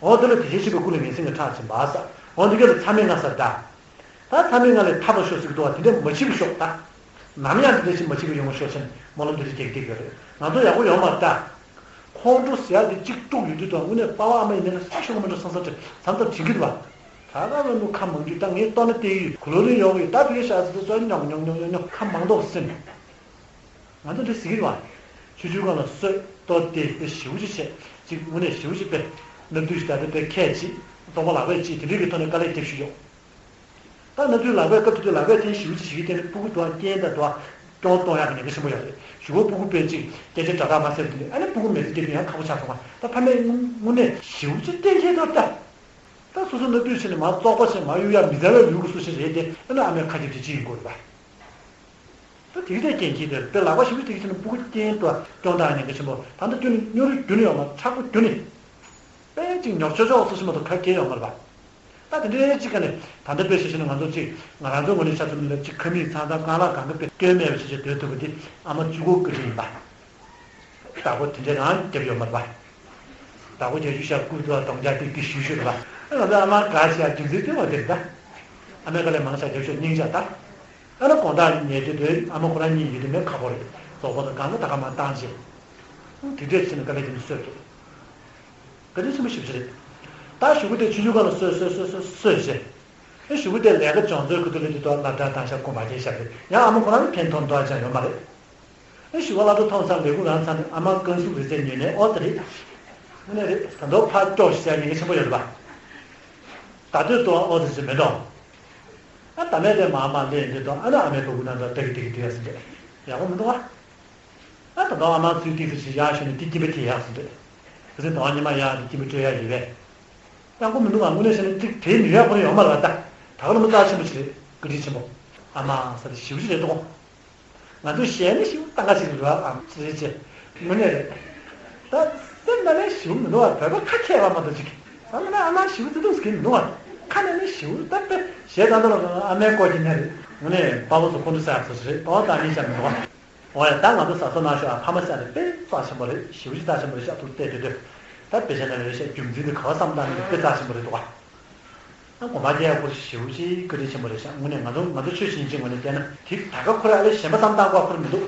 འོ་དེ་ལ་དེ་བཞིན་གཤེགས་པའི་སྐུ་ལ་ངན་སེམས་ཀྱི་ཁྲག་འབྱིན་པ་ཟེར། འོ་འདི་ག་ལ་མཚམས་མེད་ལྔ་ཟེར་ད། ད་མཚམས་མེད་ལྔ་ལས་ཐར་པར་ཤོག་ཟེར་གྱི་འདུག་བ། དེ་འདྲ་མ་བྱེད་པར་ཤོག་ད། ནམ་ཡང་དེ་འདྲ་ཞིག་མ་བྱེད་པར་ཡོང་བར་ཤོག་ཅེས་ནས་སྨོན་ལམ་འདི་འདྲ་རྒྱག་བསྡད་ཡོད་རེད། ང་ཚོ་ཡག་པོ་ཡོང་མ་རེད་ད། ཁོང་ཁྲོ་ཟེར་ཡག་དེ་གཅིག་དཀྲུགས་ཡོང་དུས་དང་དངོས་གནས་པ་ཕ་ཨ་མ་ཡིན་ན་ས་ཤོག་མི་འགྲོ་བསམ་བསམ་དྲན་བསམ་བསམ་དྲན་གྱི་འདུག་བ། ད་ག་བ་མོ་ཁ་མང་རྒྱུ་ད་ངས་ལྟོ་ན་བལྟས་ཡོད། གུ་ལོ་ལི་ཡོག་ཡོད། ད་ཕི་ཤ་ཟི་ཟོ་ཉོག་ཉོག་ཉོག་ཉོག་ཉོག་ཁ་མང་དོག་སེམས། ང་ཚོ་འདི་ཟི་གི་བ། ཆུ་ཆུ་གང་ལ་སོད་ལྟོ་དེ་དེ་ཞིའུ་ཅི་བྱས། ཅིག་དངོས་གནས་ཞིའུ་ཅི་པས། ནབ་དུས་ཤི་ད་དེ་པས་ཁས་ཅི། རྫོགས་པ་ལག་པས་ཅི་དེ་འདྲའི་གི་ཐོག་ནས་དཀའ་ལས་རྒྱབ་ཞུ་ཡོད། ད་ནབ་དུས་ལག་པས་སྐབས་དུས་དུས་ལག་པས་འཐེན་ཞིའུ་ཅི་ཞིག་གི་སྟེང་ནས་སྤུ་གུ་དུ་ཨ་རྐྱེན་དང་དུ་ཨ་སྐྱོང་གཏོང་ཡག་གི་ཉེན་ཁ་ཆེན་པོ་ཡོད་རེད། ཞུ་གོ་སྤུ་གུ་པས་ཅིག་སྐད་ཆ་འདྲ་དག་མ་ཟེར་དུས་ནས་ཨ་ནི་སྤུ་གུ་མེད་ཚེ་སྐྱེ་དུས་ཡང་ཁག་པོ་ཆགས་སོང་བ། ད་ཕ་མས་དངོས་གནས་ཞིའུ་ཅི་སྟེང་ཁྱེད་དོ་ལྟ། ད་སོ་སོ་ནབ་དུས་ཕྱིན་ནས་མ་བཙོག་པ་བྱས་མ་གཡུག་ཡ་མི་ཚར་བའི་ལུས་ཀྱི་སུ་ཞིག་རེད་དེ། ཨ་ནི་ཨ་མའི་ཁ་རྒྱབ་དེ་ཅི་ཡིན་དགོས་རེད་པ། ད་དེ་གི་དེ་རྐྱེན་གྱིས་དེར་དཔེ་ལག་པ་ཞིབ་ཏིག་ཕྱིན་ནས་སྤུ་གུ་རྐྱེན་དུ་སྐྱོང་བཏང་ཉེན་ཁ་ཆེན་པོ། ད་ལྟ་ཁྱོད་ནི་སྨྱོ་རུ་རྒྱུ་ནི་ཡོང་མ་མཁྲེགས་པོ་རྒྱུ་ནི། དཔེ་ཅིག་ཉོག་ཆོག་ཆོག་སོ་ཞིག་མ་གཏོགས་ཁ་སྐྱེལ་ཡོང་མ་རེད་པ། ད་དེ་འདྲའི་ཅིག་ག་ནས་ད་ལྟ་དཔེ་བཤད་ཤེས་ན་ང་ཚོ་ཅིག་ང་རང་ཚོའི་ངོས་ནས་ཆ་མཚོན་ན་ཅིག་ཁ་མིག་ཚང་ཚང་རྐང་ལག་གང་གི་དཔེ་སྐྱོན་མེད་པ་བྱེད་བྱེད་སྡོད་ཐུབ་པ་འདི་ཨ་མ་གཅིག་པོ་བཀའ་དྲིན་ཡིན་པ། བདག་པོ་དེ་འདྲའི་རང་རྒྱབ་ཡོད་མ་རེད་པ། བདག་པོ་རྒྱབ་ཞུ་ཤག་སྐུ་ཚོ་གདོང་རྒྱག་ཏིག་ཏིག་ཞུ་ཞུ་རེད་པ། ང་ཚོ་ཨ་མ་དགའ་ཤག་རྒྱུ་མཚན་དེ་བ་དེ་རེད་ད། ཨ་མའི་དཀའ་ལས་མང་ཤག་རྒྱབ་ཤོག་སྙིང་ཤག་ད། ཨ་ན་དགོང་དག་ཉལ་དུས་དེ་ཨ་མ་ཁོ་རང་གཉིད་ཡོད་དུས་མེད་ཁག་པོ་རེད། རྫོགས་པ་དང་གང་ག་ད་ག་མ་བཏང་བྱས། དེ་འདྲས་ཕྱིན་ནས་དཀའ་ལས་དེ་ནི་གསོས་རེད། བཀའ་དྲིན་ཆེན་པོ་ཞེ་པོ་ཅིག་རེད། ད་ཞུ་གུ་དེ་ཆུང་ཆུང་སྒང་ལ་གསོས་གསོས་གསོས་གསོས་གསོས་བྱས། ཨེ་ཞུ་གུ་དེ་ལས་ཀ་སྦྱོང་ཚོའི་ཁུ་ཐུ་ལི་དུ་ཐོག་སློབ་གྲྭ་བཏང་ཤག་དགོན་པ་སྐྱེལ་ཤག་རེད། ཡང་ཨ་མ་ཁོ་རང་ཕན་ཐོགས་མདོག་ཅང་ཡོད་མ་རེད། ཨེ་ཞུ་གུ་སློབ་གྲྭ་ཐོན་ཚར་ལས་ཁུངས་རང་ཚར་ནས་ཨ་མ་རྐང་ཟུག་རེ་ཚེ་ཉོས་ནས་ཨོ་ད་རེད། དངོས་གནས་རེད། ད་མདོག་ཕར་ཀྱོག་ཞིག་བྱས་ཉེན་ཁ་ཆེན་པོ་ཡོད་རེད་པ། ད་དུས་དུ་ཨོ་ད་ཟེར་མི་འདུག་ཨ་ད་མེད་དེ་མ་མ་ལས་འདི་དང་ཨ་ན་ཨ་མའི་ཕྲུ་གུ་ནང་དུ་ཏག་ཏག་ཏག་ཡག་སོང་འདུག་ཨ་ད་དུང་ཨ་མ་ཚུལ་ཏིག་ཏིག་ཞིག་ཡག་ཤོས་ནས་ཏིག་ཏིག་པའི་དེ་ཡག་སོང་འདུག་ཁ་སང་དང་ཉི་མ་ཡག་འདི་སྐྱིད་པའི་སྤྲོད་ཡག་ཡོད་པས། ཡག་པོ་མི་འདུག་ཨ་དངོས་གནས་བཤད་ན་ཏིག་དེ་ཉོ་ཡག་ཁོ་ན་ཡོད་མ་རེད་པ། ད་ག་ལ་མི་རྩ་ཆེན་པོ་ཞིག་རེད། བཀའ་དྲིན་ཆེན་པོ། ཨ་མ་ས་དེ་ཞིབ་ཞིག་རེད་དོ། ང་ཚོ་གཞས་ནི་ཞིབ་ཏང་ག་ཞིག་རེད་པ་ཨ་ཅེ་ཅེ། དངོས་གནས་རེད། ད་སེམས་ནང་ནས་ཞིབ་མི་འདུག་ཨ་བོད་པ་ཁ་ཁྱད་པར་མ་གཏོགས་ཅིག་ཨ་མ་ན་ཨ་མ་ཞིབ་ཙི་ཏུ་ཟེར་གི་མི་འདུག་ཨ། ཁ་ནས་ནི་ཞིབ་ད་དཔེ་གཞས་ད་ལྟ་ལ་ཨ་མའི་སྐོར་གྱི་ནི་རེད། དངོས་གནས་དཔའ་བོ་ཚོ་ཁོང་ཚོ་ས་ཡག་ཚོ་ཞིག་རེད། དོ་ད་ནི་བྱ་མི་འདུག་ཨ། འོ་ཡ་ད་ང་ཚོ་ཟ་ས་ན་ཤོག་ཨ་ཕ་མ་ས་རེད་དཔེ་རྩ་ཆེན་པོ་རེད། ཞིབ་ཞིབ་རྩ་ཆེན་པོ་རེད་ཤག་ཏུ་བལྟས་དུས་དུས། ད་དཔེ་ཆ་ནང་ལ་རེད་ཤག་རྒྱུ་མཚན་དེ་ག་བ་བསམ་བཏང་ནས་དཔེ་རྩ་ཆེན་པོ་རེད་འདུག་ཨ། ཨ་དགོན་པ་རྒྱལ་ཡག་པོ་ཞེ་པོ་ཅིག་བཀའ་དྲིན་ཆེན་པོ་རེད་ཤག་དངོས་གནས་ང་ཚོ་ང་ཚོ་ཆོས་བྱེད་མཁན་ངོས་ནས་བལྟས་ན་དེ་ད་ག་ཁོ་ར་ཨ་ལས་གཞན་པ་བསམ་བཏང་དགོས་ཁོ་ར་མི་འདུག་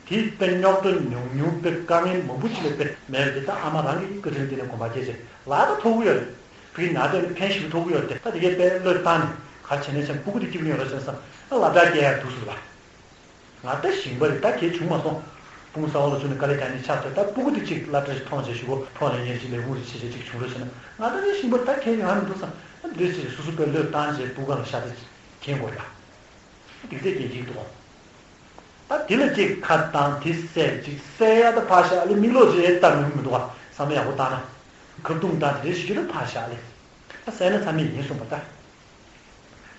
དེ་དཔེ་རྙོག་དྲ་ཉུང་ཉུང་དཔེ་དཀའ་ངལ་མང་པོ་ཅིག་ལས་དཔེ་མེད་པ་དེ་ད་ཨ་མ་རང་གི་བཀའ་དྲིན་དེ་ནས་དགོན་པ་སྐྱེལ་ཚེ་ལ་ད་ཐོབ་གི་ཡོད་རེད། ཕ་གི་ཉག་དེ་ནས་ཕན་ཞིག་ཐོབ་གི་ཡོད་རེད་དེ། ད་དེ་གས་དཔེ་བློས་བཏང་ནས་ག་རེ་བྱས་ནས་བྱས་ན་སྤུ་གུ་དེ་སྐྱིད་པོ་ཡོང་རོགས་བྱས་བསམ་ཨ་སློབ་གྲྭ་སྐྱེལ་ཡག་འདུག་ཟེར་བ། ང་ད་ཞིང་པ་རེད། ད་གལ་བྱུང་མ་སོང་། སྤུན་ས་འོག་ལ་བཙུགས་ནས་དཀའ་ལས་རྒྱག་ནས་ཆགས་ཚར། ད་སྤུ་གུ་དེ་གཅིག་སློབ་གྲྭ་ཞིག་མཐོང་བྱས་ཞུ་གོ་ཐོག་ལ་ཉེར་གཅིག་ལས་ཁུངས་རེ་བྱས་བྱས་གཅིག་བྱུང་རོགས་བྱས་ན་ང་ད་ནི་ཞིང་པ་ད་གལ་ཡོང་ཡ་མི་འདུག་བསམ། ཨ་འདི་འདྲས་བྱས་སོ་སོ་པའི་བློས་བཏང་བྱས་སྤུ་གུ་ལ་ཤ་ཚ་གྱེན་དགོས་ཡ། འདི་ཚད་གྱེན་གྱིས་འདུག་ད་དེ་ལ་གཅིག་ཁ་བཏང་དེ་བསད་གཅིག་བསད་ཡ་ད་ཕར་བཞག་ལས་མིག་ལོག་ཅིག་ལྟ་མི་མི་འདུག་བ། བསམ་བློ་ཡག་པོ་བཏང་ན། ཁ་བརྡུང་བཏང་དེ་འདྲས་ཞིག་ད་ཕར་བཞག་ལས། ད་བསད་ན་ཚར་མེད་ཡིན་གསུངས་པ་ད།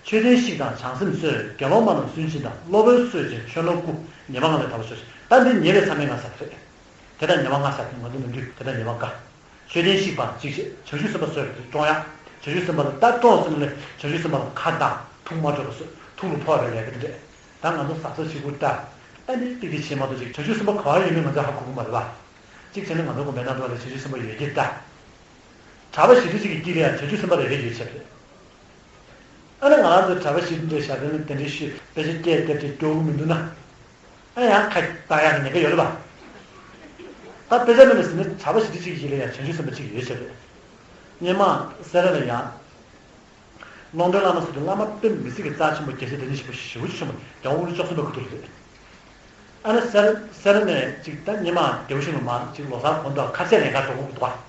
མཆོད་རྟེན་བཤིག་དང་བྱང་སེམས་གསོས། དགེ་སློང་མ་རྣམས་སུན་འབྱིན་དང་། སློབ་དཔོན་གསོད་ཅིང་ཆོས་ནོར་རྐུ། ཉེས་པ་ལྔ་ལས་ཐར་པ་ཤོག་ཅིག་ད་འདི་ཉེས་པའི་མཚམས་མེད་ལྔ་ཟེར་བ་རེད། དེ་དང་ཉེས་པ་ལྔ་ཟེར་དེ་ང་ཚོ་ནམ་དུས་དེ་དང་ཉེས་པ་ལྔ། མཆོད་རྟེན་བཤིག་པ་གཅིག་བྱས་བྱང་ཆུབ་སེམས་དཔའ་གསོད་པ་དེ་བཀྲོངས་ཡ། བྱང་ཆུབ་སེམས་དཔའ་ལ་ད་བཀྲོངས་ཟེར་ནས་བྱང་ཆུབ་སེམས་དཔའ་ལ་ཁ་བཏང་ཐུགས་མ་སྤྲོ་བ་བཟོས་ཐུགས་ལ་ཕོག་པའི་ལས་ཀ་དེ་འདྲས། ད་ང་ཚོ་ཟག་ཟག་ཞིག་པོ་ད། ད་ནི་ཏིག་ཏིག་བྱེད་མ་གཏོགས་ཅིག་བྱང་ཆུབ་སེམས་དཔའ་ག་བ་ཡོད་མེད་ང་ཚོ་ཧ་གོ་གི་མ་རེད་བ། གཅིག་བྱས་ན་ང་ཚོ་དགོན་པའི་ནང་དུ་ལ་བྱང་ཆུབ་སེམས་དཔའ་ཡོད་ཀྱི་ད། གྲྭ་པ་བཞི་བཅུ་ཅིག་གི་དཀྱིལ་ལ་ཡང་བྱང་ཆུབ་སེམས་དཔའ་རེ་རེ་ཡོད་ཆེ་རེད། ཨ་ནི་ང་རང་ཚོའི་གྲྭ་པ་བཞི་བཅུ་འདྲ་བཞག་དེ་ནི་དེ་འདྲའི་ཤོད་དཔེ་ཆ་སྐད་བརྒྱབ་བྱས་སྐྱོ་གི་མི་འདུག་ན། ཨ་ཡང་ཁ་བཏང་ཡག་གི་ཉེན་ཁ་ཡོད་རེད་པ། ད་དཔེ་ཆ་མེད་ནས་ཟིན་ན་གྲྭ་པ་བཞི་བཅུ་ཅིག་གི་དཀྱིལ་ལ་ཡང་བྱང་ཆུབ་སེམས་དཔའ་གཅིག་ཡོད་ཆེ་རེད། སྔོན་མ་སེ་ར་ལ་ཡང་། ཀློང་རྡོལ་བླ་མ་ཟེར་དུས་བླ་མ་དཔེ་མི་སྲིད་ཀྱི་རྩ་ཆེན་པོ་རྒྱལ་སྲས་བདག་ཉིད་ཆེན་པོ་ཞེ་པོ་ཅིག་ཆེན་པོ་རྒྱལ་དབང་དབུ་རུ་བཅུ་གསུམ་པའི་སྐུ་ཐུགས་རེད། ཨ་ནི་སེ་ར་སེ་ར་ནས་ཅིག་ད་སྔོན་མ་རྡེའུ་ཤིང་ལ་མར་ཅིག་ལོ་གསར་གོང་དུ་ཁ་ཟས་ལེན་གར་འགྲོ་དགོས་ཀྱི་འདུག་བ།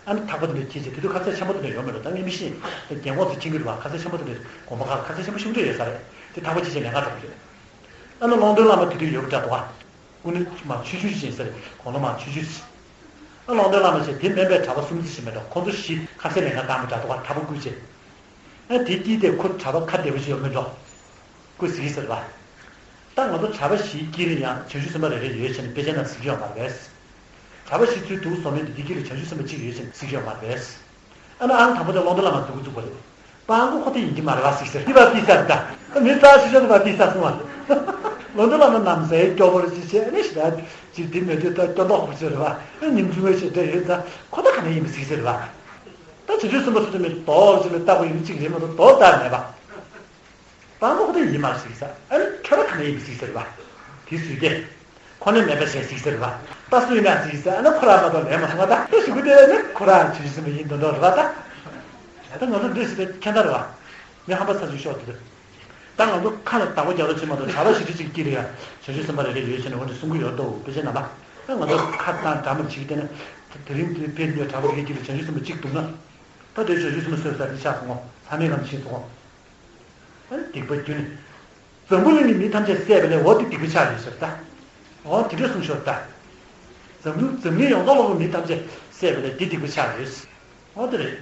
ཨ་ནི་ཐག་པ་དེ་འདྲ་འཁྱེར་བྱས་དེ་དུས་ཁ་ཟས་ཆེན་པོ་དེ་འདྲ་ཡོད་མེད་འགྲོ་ད་ངས་མི་ཤེས། རྒན་གོག་ཚོས་མཁྱེན་གྱི་རེད་བ། ཁ་ཟས་ཆེན་པོ་དེ་འདྲ་དགོན་པ་ཁག་ཁ་ཟས་ཆེན་པོ་ཤིན་ཏུ་ཡོད་ས་རེད། དེ་ཐག་པ་འཁྱེར་བྱས་ལེན་གར་འགྲོ་གི་རེད། ཨ་ནི་ཀློང་རྡོལ་བླ་མ་དེ་དུས་ཡོད་པ་འདྲ་འདུག་བ། སྐུ་ནི་མ་ཆུང་ཆུང་ཞིག་ཡིན་ས་རེད། དགུང་ལོ་མ་ཆུང་ཆུང་ཞིག་ཨ་ཀློང་རྡོལ་བླ་མ་ཞེས་དེ་སྨན་པའི་གྲྭ་པ་གསུམ་ཅིག་ཞིག་མེད་འགྲོ། ཁོང་ཚོ་བཞི་ཁ་ཟས་ལེན་གར་བཏང་པ་འདྲ་འདུག་བ། ཐག་པ་བརྐུས་བྱས། ཨ་དེ་དཀྱིལ་དེ་ཁོ་གྲྭ་པ་ཁ་བདེ་པོ་ཞིག་ཡོད་མེད་འགྲོ། སྐུ་གཟིགས་ཟེར་བ། ད་ང་ཚོ་གྲྭ་པ་བཞིའི་དཀྱིལ་ལ་ཡང་བྱང་ཆུབ་སེམས་དཔའ་རེ་རེ་ཡོད་ཅེས་ནས་དཔེ་ཆ་ནང་གཟིགས་ཡོད་མ་རེད། གྲྭ་པ་བཞི་ཚུར་འདུག་བཟོ་མིན་དེ་དཀྱིལ་ལ་བྱང་ཆུབ་སེམས་དཔའ་གཅིག་ཡོད་ཅེས་གཟིགས་ཡོད་མ་རེད། ཨ་ནི་ཨང་དང་པོ་དེ་ཀློང་རྡོལ་བླ་མ་འདུག་གི་འདུག་གི་རེད། སྤང་གོ་ཁོ་ཐེ་ཡིན་གྱི་མ་རེད་བ་ཟིག་ཟེར། འདི་བ་ཏི་ས་ད། མི་ས་ཤི་ཤ་འདི་བ་ཏི་ས་སོང་བ། ཀློང་རྡོལ་བླ་མ་ནམ་ཟེར་སྐྱོ་པོ་རེ་ཅི་བྱས་ནི་ཞི་ད་ཅི་འདི་མེད་དུས་ད་སྐྱོ་མདོག་པོ་ཅི་རེད་བ། ཨ་ཉིན་ཆུང་བའི་ཞི་ད་ཡོད་ད་ཁོ་ད་ག་ནས་ཡིན་མི་ཟིག་ཟེར་བ། ད་བྱང་ཆུབ་སེམས་དཔའ་སུ་དེ་མི་དོག་ཅི་ལ་ལྟ་བུ་ཡིན་གཅིག་རེད་མ་གཏོགས་དོག་ལྟ་མེད་པ། སྤང་གོ་ཁོ་ད་ཡིན་མ་ཟིག་ས་ཨ་ནི་ཁྱོད་ད་ག་ནས་ཡིན་མི་ཟིག་ཟེར་བ། དེ་སུས་ཏེ། ཁོ་ནི་མེད་པ་ཞེས་གཟིགས་ཟེར་བ། ད་སུ་ཡིན་ན་གཟིགས་ཟེར་ཨ་ནི་ཁོ་རང་མ་གཏོགས་ལས་མ་སོང་བ། ད་དེ་ཞུ་གི་དེ་ནི་ཁོ་རང་བྱང་ཆུབ་སེམས་དཔའ་ཡིན་མདོག་མདོག་རེད་བ་ད། ད་ང་ཚོ་འདི་ཟེར་ཏེ་ཁྱད་མཚར་རེད་བ། མི་ཧམ་པ་ཚ་ཅིག་ཤོག་དེ། ད་ང་ཚོ་ཁ་ལ་བདག་པོ་རྒྱག་རོགས་བྱེད་མ་གཏོགས་གྲྭ་པ་ཞིག་ཅིག་སྐྱིད་རེད་ཡ། བྱང་ཆུབ་སེམས་དཔའ་རེ་རེ་ཡོད་བྱས་ནས་འོ་འདི་གསུང་གི་ཡོད་དོ་དཔེ་ཆའི་ནང་ལ། ད་ང་ཚོ་ཁ་བཏང་འདྲ་མ་བྱེད་ཀྱི་བསྡད་ན། དེ་རིང་དེ་ཕེབས་ནས་གྲྭ་པ་རེ་རེ་སྐྱིད་ལ་བྱང་ཆུབ་སེམས་དཔའ་གཅིག་འདུག་ན། ད་དེ་བྱང་ཆུབ་སེམས་དཔའ་གསོས་ས་དེ་ཆགས་སོང་ངོ་། ཚང་མའི་ངམ་ཤེས་སོང་ངོ་། སྡིག་པ་རྒྱུ་ནི། འཛམ་བུ་གླིང་གི་མི་ཐམས་ཅད་བསད་པ་ལས་འོ་དེ་སྡིག་པ་ཆགས་ཡོད་ཟེར་ད། འོ་དེ་འདྲ་གསུངས་ཤོག་ད། འཛམ་བུ་འཛམ་གླིང་ཡོངས་རྫོགས་ལོག་གི་མི་ཐམས་ཅད་བསད་པ་ལས་དེ་སྡིག་པ་ཆགས་ཡོད། འོ་དེ་རེད།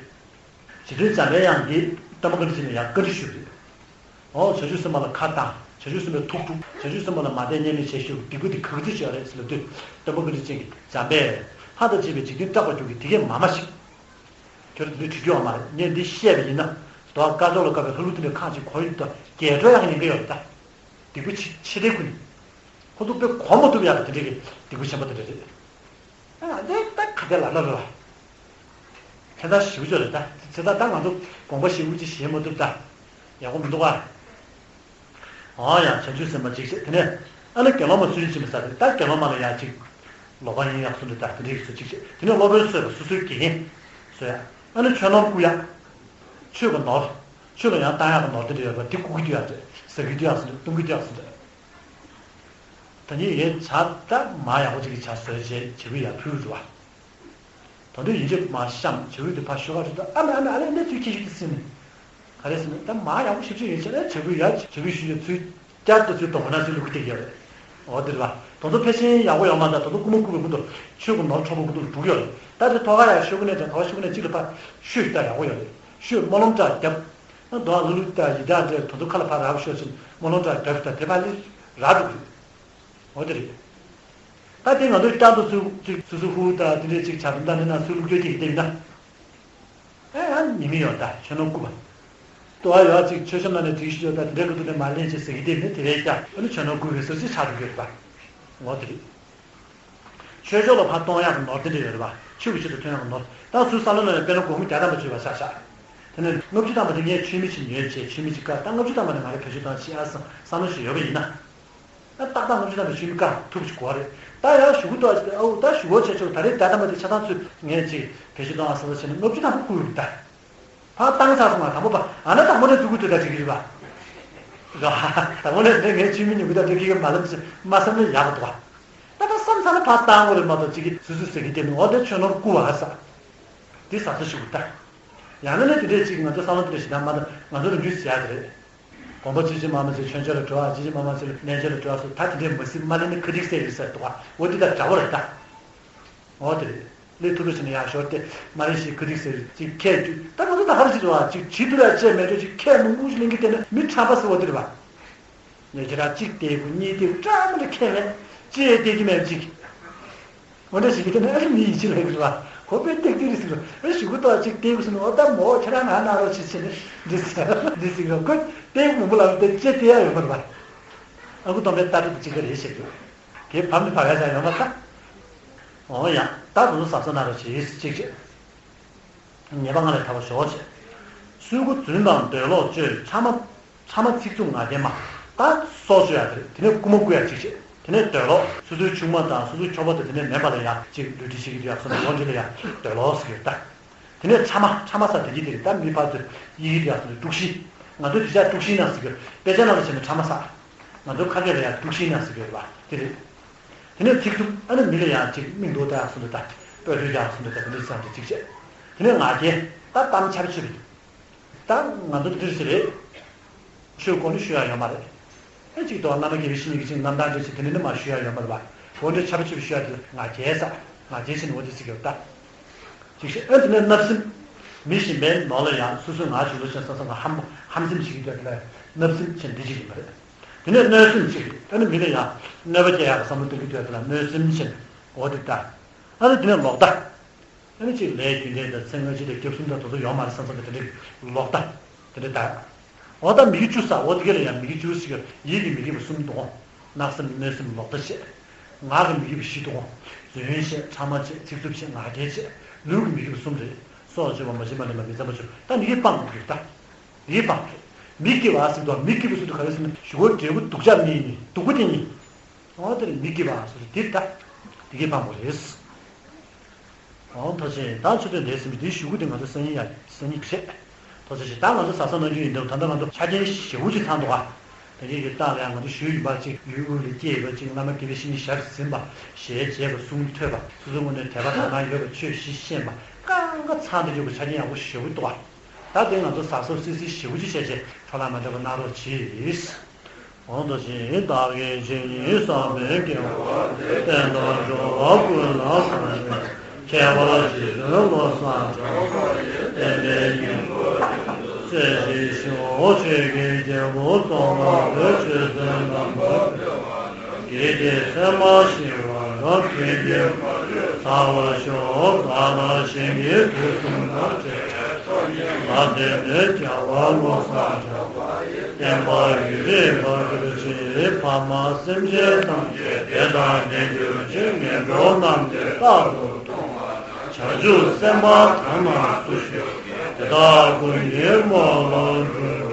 རྗེ་བཙུན་འཇམ་པའི་དབྱངས་ཀྱིས་སྟོན་པ་བཀའ་དྲིན་ཅན་ལ་ཡང་བཀའ་འདྲི་ཞུས་པ་རེད། འོ་བྱང་ཆུབ་སེམས་དཔའ་ལ་ཁ་བཏང་། བྱང་ཆུབ་སེམས་དཔའི་ཐུགས་དཀྲུགས། བྱང་ཆུབ་སེམས་དཔའ་ལ་མ་དད་བརྙས་སྨད་བྱས་ཞུས་པ་སྡིག་པ་འདི་ག་གི་ཚེ་བྱས་རེད་ཟེར་ལབ་དུས་སྟོན་པ་བཀའ་དྲིན་ཅན་གྱིས་འཇམ་པས། ལྷ་དང་བཅས་པའི་འཇིག་རྟེན་སྐྲག་པར་འགྱུར་གྱི་དེ་སྐད་མ་སྨྲ་ཞིག་ཁྱོད་ཚོ་འདི་བྲིས་རྒྱུ་ཡོད་མ་རེད། ངས་འདི་བཤད་པ་ཡིན་ན། དོ་བ་དཀར་ཕྱོགས་ལ་བཀབ་པའི་ལྷ་ཀླུ་འདི་འདྲའི་ཁག་ཅིག་གོ་ཡི་འདུག་རྒྱས་སྤྲོས་ཡག་ཉེན་ཁ་ཡོད་རེད་ད། སྡིག་པ་ཆེ་ཆེ་གྲས་ཀུན། ཁོ་ཚོ་དཔེ་གོ་མ་ཐུབ་ཡག་གི་དེ་འདྲའི་གི་སྡིག་པ་ཆེན་པོ་དེ་འདྲ་རེད། ཨ་འདི་ད་ག་དེ་ལ་ལ་ལ། ཁྱད་མཚར་ཞེ་པོ་ཅིག་རེད་ད། ཚེ་ད་ད་ང་ཚོ་དགོངས་པ་ཞེ་པོ་ཅིག་བཞེས་མ་ཐུབ་ད། ཡག་པོ་མི་འདུག་ཨ། འོ་ཡ་བྱང་ཆུབ་སེམས་དཔའ་གཅིག་བྱས་དེ་ནས། ཨ་ནི་དགེ་སློང་མ་ཚུལ་ཁྲིམས་བྱེད་པའི་ས་རེད་ད། དགེ་སློང་མ་ལ་ཡ་གཅིག་ལོག་པ་ཡིན་ཡག་གསུངས་འདུག་ད་དེ་འདྲ་ཡིན་སོ་གཅིག་བྱས་དེ་ནས་སློབ་དཔོན་གསོད་པ་སོ་སོའི་དགེ་རྒན། གསོད་ཡག་ཨ་ནི་ཆོས་ནོར་རྐུ་ཡག་ཆོས་ཀྱི་ནོར། ཆོས་ལ་ཡང་བཏང་ཡག་གི་ནོར་དེ་འདྲ་ཡོད་པ་དེ་རྐུ་གི་འདུག་ཡག་ཟ་གི་འདུག་ཡག་ཟེར་འདུག་སྟོན་གི་འདུག་ཡག་ཟེར་འདུག་ད་ནི་ཡའི་ཇ་ད་མ་ཡག་པོ་ཅིག་གི་ཇ་བཟོས་བྱས་བྱེད་གི་ཡག་ཕུལ་འགྲོ་བ། ད་དུང་ཡིན་གཅིག་མ་བཤམས་བྱེད་ཀྱི་དེ་ཕར་ཤོག་ཁ་ཁྲིད་དུ་ཨ་མ་ཨ་མ་ཨ་ལེ་འདི་ཚུལ་ཁྱེད་ཀྱིས་ཟིན་ནས། ག་རེ་ཟིན་ནས་ད་མ་ཡག་པོ་ཞིབ་ཞིབ་ཡིན་ཆེ་ན་བྱེད་ཀྱི་ཡ་བྱེད་ཀྱི་ཞུ་ཡ་ཚུལ་བསྐྱར་དུ་ཚུལ་གཏོང་བ་ན་ཚུལ་ལུགས་ཀྱི་སྟེགས་ཡོད་རེད། འོ་དེ་རེད་བ། དེ་ཚོ་ཕལ་ཆེར་ཡག་པོ་ཡོད་མ་རེད། ད་དུང་རྐུ་མ་རྐུ་བའི་སྐུ་མདོག་ཆོས་ཀྱི་ནོར་འཕྲོག་པའི་སྐུ་མདོག་ལ་འགྲོ་གི་ཡོད་རེད། ད་དེ་ཐོག་ཁ་ཡ་ཤོག་གུ་ནས་ཀྱང་ཐོག་ཁ་ཤོག་གུ་ནས་གཅིག་ལ་ཕར་ཤོད་ད་ཡག་པོ་ཡོད་རེད། ཤོད་སྨོན་ལམ་འདྲ་བརྒྱབ། ན་དོ་ཨ་ལུ་ལུ་ད་ཡི་དྭགས་འདྲ་དེ་ཚོ་ཁ་ལ་ཕར་རག་ཤོད་ཕྱིན་སྨོན་ལམ་འདྲ་བརྒྱབ་ཤོག་ད་དེ་ཕར་ལི་རག་འགྲོ་གི་རེད། འོ་དེ་རེད། ད་དེ་ང་ཚོའི་བསྐྱར་དུ་ཚུར་ཚུར་ཚུར་ཚུར་ཧུར་ད་དེ་འདྲས་ཅིག་བྱ་དུམ་ད་ནི་ན་ཚུར་བླུགས་རྒྱུ་ཅིག་བསྟན་ན། ཨེ་ཨ་ཉི་མི་ཡོད་ད་ཆོས་ནོར་རྐུ་བ། ལྟོ་བ་ཡོད་ཅིག་མཆོད་བཤམས་ནང་ནས་དྲིལ་ཞིག་ཡོད་ད་དེ་འདྲའི་ཀུ་ཏུ་ནས་མ་ལེན་ཅིག་ཟེར་གི་དེ་ནི་དེ་རེད་ཀྱང་ཨ་ནི་ཆོས་ནོར་རྐུ་བའི་ཟུར་ཅིག་ཆགས་འགྲོ་གི་རེད་པ། ངོ་དེ་རེད། ཆོས་ཕྱོགས་ལ་ཕར་གཏོང་ཡག་གི་ནོར་དེ་འདྲ་ཡོད་རེད་པ། ཆོས་ཀྱི་ཆེད་དུ་ཐོན་ཡག་གི་ནོར་ད་ཚུར་བསམ་བློ་ནང་ནས་དཔེར་ན་སྒོར་མོ་བརྒྱ་ཐམ་པ་བཅོལ་བ་ཆ་བཞག་དེ་ནས་ལྔ་བཅུ་ཐམ་པ་དེ་ངས་མཆོད་མེ་ཅིག་ཉོས་བྱས་མཆོད་མེ་ཅིག་བཀར་ད་ལྔ་བཅུ་ཐམ་པ་ནས་ང་རང་བེད་སྤྱོད་གཏོང་ཤེས་ཨ་བསམ་བསམ་བློ་ཞིག་ཡོད་པ་ཡིན་ན། ཨ་ཏག་ཏག་ལྔ་བཅུ་ཐམ་པའི་ཤུལ་མི་བཀག་ཐུབ་ཅིག་གོ་རེད། ད་ཡང་ཞུ་གུ་ཏོག་ཅིག་ཨའུ་ད་ཞུ་གོ་ཆེ་ཆོག་ད་རེས་ད་ཐམ་པ་དེ་ཆ་ཚང་ཚུད་ངས་ཅིག་བེད་སྤྱོད་གཏོང་ཨ་བསམ་བློ་བྱས་ནས་ལྔ་བཅུ་ཐམ་པ་བསྐུར་ཡོད་ད། ཕར་བཏང་ཚར་སོང་ང་དང་པོ་པ་ཨ་ན་དང་པོ་ནས་འཛུགས་གི་ཐུབ་ད་ཅིག་གི་རེད་པ། ར་དང་པོ་ནས་དེ་ངས་ཆུ་མི་ཉུ་གུ་ད་དེ་གི་མ་ལམ་ཅིག་མ་བསམ་ན་ཡག་པ་འདུག་བ། ད་ད་བསམ་ཚར་ན་ཕར་བཏང་དགོས་རེད་མ་གཏོགས་ཅིག་གི་སུ་སུ་ཟེར་གི་དེ་ནི་འོ་དེ་ཆོས་ནོར་རྐུ་བ་ཟ། དེ་ཟ་ས་ཞུ་གི་ད། ཡང་ན་ནས་དེ་འདྲས་ཅིག་ང་ཚོ་བསམ་བློ་དེ་འདྲས་ཞིག་ད་མ་ད་ང་ཚོ་རང་རྒྱུད་ཟེར་ཡག་དེ་རེད། དགོན་པ་ཅི་ཅི་མ་མ་ཟེར་མཆོད་མཇལ་ལ་འགྲོ་བ་ཅི་ཅི་མ་མ་ཟེར་གནས་མཇལ་ལ་འགྲོ་བ་སོགས་ད་དེ་འདྲའི་མ་སྲིད་མ་ལེན་ནི་ཁ་ཐིག་ཟེར་ཡོད་ཟེར་འདུག་བ། འོ་དེ་དང་འདྲ་བོ་རེད་ད། འོ་དེ་རེད། ལས་ཐུབ་རེ་བྱས་ནས་ཡར་ཞོར་དེ་མ་རེད་ཞེས་ཁ་ཐིག་ཟེར་ཅིག་ཁས་བཅུག་ད་ང་ཚོ་ད་ག་རེ་བྱེད་འགྲོ་བ་ཅིག་བྱེད་ཐུབ་ཡ་བྱས་མེད་འགྲོ་ཅིག་ཁས་མང་པོ་ཞིག་ལེན་གི་དེ་ནི་མི་ཁྲམ་པ་ཟེར་བ་དེ་རེད་བ། ཉེ་ཁྱེད་རང་གཅིག་བལྟས་དགོས་གཉིས་བལྟས་དགོས་ཀྲང་མི་འདྲ་ཁས་ལེན་ཅི་ཡས་བལྟས་ཀྱི་མེད་ཅིག་འོ་འདྲ་ཞིག་གིས་དེ་ནས་ཨ་ནི་མི་ཡིད་ཆེས་ལེགས་རེད་བ། ཁོ་པས་ཏིག་ཏིག་རེད་ཟེར་རོ། ཨ་ཞུ་གུ་ཏོག་ཅིག་ཏིག་ཟེར་ནས་འོ་ད་མོ་ཁྱེད་རང་ང་གནང་རོགས་བྱེད་ཟེར་ནས་འདི་ཟེར་འདི་ཟེར་རོ། ཁོས་ཏིག་མང་པོ་ལབ་སྟེ་ཅི་ཏིག་ཡ་ཡོད་མ་རེད་བ། ཨ་ཁུ་སྟོན་པས་ལྟ་གྲུབ་ཀྱི་ཅི་ག་རེད་བཤད་རྒྱུ། དེ་བབ་ནི་བབ་ཡ་ཅང་ཡོད་མ་རེད་ད། འོ་ཡ་ད་དུང་གཟབ་གཟབ་གནང་རོགས་བྱེད་ཅིག་བྱེད། ཉེས་པ་ལྔ་ལས་ཐར་བ་ཞོག་བྱེད། སོ་སོའི་རྒྱུ་རྫུན་དང་འདོད་ལོག་སྤྱོད་ཕྲ་མ། ཕྲ་མ་ཚིག་རྩུབ་ངག་འཁྱལ་སྨྲ། ད་སྲོག་གཅོད་ཡ་དེ་རེད། དེ་ནས་རྐུ་མ་རྐུ་ཡ་གཅིག་བྱེད། དེ་ནས་འདོད་ལོག་སོ་སོའི་ཆུང་མ་དང་སོ་སོའི་ཁྱོ་ག་དང་དེ་ནས་མེད་པ་ལ་ཡ་གཅིག་ལུས་འབྲེལ་བྱེད་ཀྱི་དུས་ཡག་སོང་ནས་ལོག་འདྲེ་ལ་ཡ་འདོད་ལོག་ཟེར་གྱི་ཡོད་ད། དེ་ནས་ཕྲ་མ་ཕྲ་མ་ཟེར་དེ་གྱིས་དེ་རེད་ད། མི་ཕར་ཚུར་དབྱེ་གི་དུས་ཡག་སོང་ནས་དཀྲུག་ཤིང་། ང་ཚོ་དེ་ཆ་དཀྲུག་ཤིང་ན་ཟེར་གྱི་ཡོད། དཔེ་ཆ་ནང་ལ་བྱས་ན་ཕྲ་མ་ཟེར། ང་ཚོ་ཁ་སྐད་ལ་ཡ་དཀྲུག་ཤིང་ན་ཟེར་གྱི་ཡོད་པ་དེ་རེད། དེ་ནས་ཚིག་རྩུབ་ཨ་ནི་མི་ལ་ཡང་ཅིག་མིག་མདོག་ལྟ་ཡག་སོང་དུ་ད་སྤོས་དོད་ཀྱང་སོང་དུ་ད་དེ་འདྲ་བསམ་དུ་ཅིག་བྱས། དེ་ནས་ངག་འཁྱལ་ད་གཏམ་ཆབ་ཆེ་བ་ད་ང་ཚོ་འདིར་ཟེར་རེད། ཆོས་གོ་ནི་ཞུ་ཡག་ཡོད་མ་རེད། ཨེ་ཅིག་ཏུ་བླ་མ་དགེ་བའི་བཤེས་གཉེན་གྱི་ཅིག་རྣམ་ཐར་འདྲ་ཅིག་དེ་འདྲ་ནི་མ་ཞུ་ཡག་ཡོད་མ་རེད་བ། འོ་འདྲ་ཆབ་ཆབ་ཞུ་ཡག་དེ་ངག་འཁྱལ་ས་ངག་འཁྱལ་ཕྱིན་འོ་དེ་ཅིག་ཡོད་ད། ཅིག་བཤད་ཨེ་དེ་ནས་བརྣབ་སེམས། མི་གཞན་པའི་ནོར་ལ་ཡང་སོ་སོའི་ངག་ཆུང་ལོ་ཆེན་ས་ས་ལ་ཧམ་ཧམ་སེམས་ཤིག་གི་སྟོད་ལ་བརྣབ་སེམས་ཆེན་འདི་ཅིག་ཡིན་པ་རེད། དེ་ནས་གནོད་སེམས་ཅིག་རེད། ཨ་ནི་མི་ལ་ཡང་གནོད་པ་སྐྱེལ་ཡག་གི་བསམ་བློ་གཏོང་གི་འདུག་ལ་གནོད་སེམས་ཆེན་འོ་དེ་ལྟ། ཨ་ནི་དེ་ནས་ལོག་ལྟ། ཨ་ནི་ཅིག་ལས་རྒྱུ་འབྲས་དང་ཚེ་སྔ་ཕྱི་དང་སྐྱབས་གསུམ་དང་དེ་ཚོ་ཡོད་མ་རེད་བསམ་བསམ་གི་དེ་འདྲའི་ལོག་ལྟ། དེ་འདྲ་ལྟ། འོ་ད་མི་དགེ་བཅུ་ཟེར་འོ་དེ་ག་ལ་ཡང་མི་དགེ་བཅུ་ཟེར་གི་ཡིད་ཀྱི་མི་དགེ་བ་གསུམ་འདུག་གོ། བརྣབ་སེམས་གནོད་སེམས་ལོག་ལྟ་བྱས། ངག་གི་མི་དགེ་བ་བཞི་འདུག་གོ། རྫུན་བཤད་ཕྲ་མ་བྱས་ཚིག་རྩུབ་བྱས་ངག་འཁྱལ་བྱས། ལུས་ཀྱི་མི་དགེ་བ་གསུམ་རེད། སྲོག་གཅོད་པ་མ་བྱིན་པ་ལེན་པ་མི་བཙན་པ་བཅོས་པ་ད་འདི་གའི་སྤང་དགོས་ཀྱི་རེད་ད། འདི་གའི་སྤང་དགོས་རེད། མི་དགེ་བ་ཟེར་དུས་མི་དགེ་བ་ཟེར་དུས་ག་རེ་ཟེར་ན་ཞུ་བ་འབྲས་བུ་སྡུག་ཅག་གཉིས་ནི་སྡུག་པོ་དེ་གཉིས། འོ་དེར་མི་དགེ་བ་ཟེར་དེ་ད། དེ་གའི་སྤང་དགོས་རེད། འོ་ཐུགས་རྗེ་ཆེ། ད་ཆུ་ཚོད་འདས་ཟིན་པའི་དེའི་གཞུག་གུ་དེ་ང་ཚོ་སང་ཉིན་ཡ་སང་ཉིན་བྱེད། ཐུགས་རྗེ་ཆེ། ད་ང་ཚོ་གཟབ་གཟབ་གནང་རྒྱུ་ཡིན་འདུག་ད་ལྟ་ང་ཚོ་ཆ་རྐྱེན་ཞེ་པོ་ཅིག་ཚང་འདུག་ག་དེ་འདྲའི་གི་རྟགས་ལ་ཡང་ང་ཚོ་ཞུ་ཡིན་པ་ཅིག་ཡུལ་དབུས་ལ་སྐྱེས་ཡོད་པ་ཅིག་བླ་མ་དགེ་བའི་བཤེས་གཉེན་ཞལ་གཟིམས་པ། ཞལ་མཇལ་བ། གསུང་ཐོས་པ། སོ་སོའི་ངོས་ནས་དད་པ་དག་སྣང་ཡོད་པ། ཆོས་བཞི་ཤེས་པ། གང་ག་ཚང་བསྡད་རྒྱུ་གི་ཆ་རྐྱེན་ཡག་པོ་ཞེ་པོ་འདུག་ག་ད་དེ་ང་ཚོ་གཟབ་གཟབ་སིལ་སིལ་ཞེ་པོ་ཅིག་བྱས་བྱས་འཕྲོ་བརླག་མ་འགྲོ་བ་གནང་རོགས་གྱིས། འོ་ད་ཕྱིན་བདག་གིས་ཇི་སྙེད་བསགས་པའི་དགེ་བ་དེ་བསྟན་དང་སྦྱོར་བ་ཀུན་ལ་བསྔོ་ཞིང་། ཁྱད་པར་རྗེ་བཙུན་བློ་བཟང་གྲགས་པ་ཡི་བསྟན་པའི་སྙིང་པོ་རྗེ་བཙུན་སྲས་བཞི་ཞི་བ་ཆོས་ཀྱི་རྒྱལ་པོ་ཙོང་ཁ་པའི་ཆོས་ཚུལ་རྣམ་པར་འཕེལ་བ་རྣམས་ཀྱི་སེམས་མ་ཞི་བ་དང་། ཐུན་གྱི་མ་ལུས་ཚང་བར་ཤོག །བདག་དང་གཞན་གྱི་དུས་གསུམ་དང་བྲལ་བའི་ཐོག་མཉམ་ལ་བརྟེན་ནས་རྒྱལ་བ་བློ་བཟང་གྲགས་པ་ཡི་བསྟན་པ་ཡུན་རིང་འཕེལ་གྱུར་ཅིག །ཕ་མ་སེམས་ཅན་ཐམས་ཅད་བདེ་དང་ལྡན་གྱུར་ཅིག །ངན་འགྲོ་རྣམས་ནི་རྟག་ཏུ་སྟོངས་པ་དང་། བྱང་ཆུབ་སེམས་དཔའ་ཐམས་ཅད་ཚུར་ཤོག །དེ་དག་ཀུན་གྱི་མོད་ལ་འགྲོ།